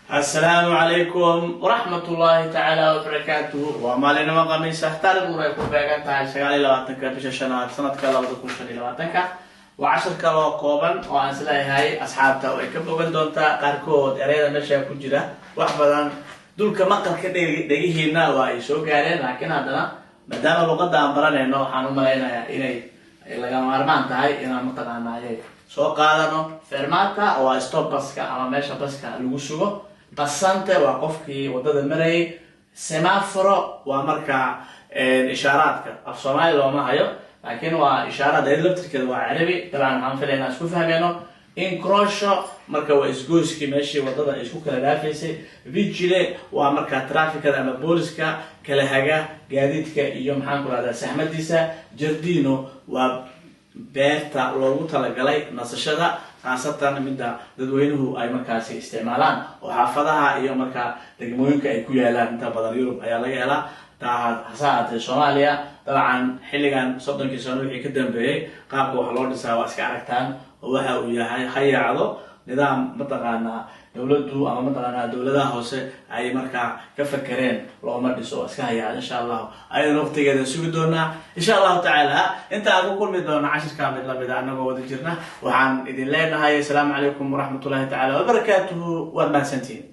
Asalaamu calaykum waraxmatullaahi tacaala wabarakaatuhu. Waa maalinimo Khamiis ah, taariikhduna ay ku beegan tahay 29-ka bisha shanaad, sanadka 2025-ka. Waa cashar kaloo kooban oo aan isleeyahay asxaabta oo ay ka bogan doontaa qaarkood ereyada meesha ku jira. Wax badan dulka maqalka dhegihiina waa ay soo gaareen, laakiin haddana maadaama luqadda aan baranayno, waxaan u malaynayaa inay lagama maarmaan tahay inaan mataqaanaaye soo qaadano. Fermata waa stop baska ama meesha baska lagu sugo. Passante waa qofkii wadada marayay. Semaforo waa markaa ishaaraadka, af Soomaali looma hayo, laakiin waa ishaaraad, ayada laftirkeeda waa Carabi. Dabcan waxaan filaya inaan isku fahmeyno. Incrocio marka waa isgoyskii, meeshii wadada ay isku kala dhaafaysay. Vigile waa markaa trafficada ama booliska kala haga gaadiidka iyo, maxaan ku rahdaa, saxmadiisa. Giardino waa beerta loogu talagalay nasashada, khaasatan midda dadweynuhu ay markaasi isticmaalaan oo xaafadaha iyo markaa degmooyinka ay ku yaalaan. Inta badan Yurub ayaa laga helaa taa, hase ahaatee Soomaaliya dabcan xilligan 30-kii sano wixii ka dambeeyey qaabka wax loo dhisaa waa iska aragtaan, oo waxa uu yahay hayaacdo nidaam mataqaanaa dowladdu ama mataqaanaa dowladaha hoose ay markaa ka fakereen looma dhiso, waa iska hayaacdo. Insha Allahu ayadana waqtigeeda sugi doonaa, insha Allahu tacaala. Inta aan ku kulmi doono cashirka mid lamid a anagoo wada jirna, waxaan idin leenahay asalaamu calaykum waraxmatullahi tacaala wabarakaatuhu. Waad mahadsantihiin.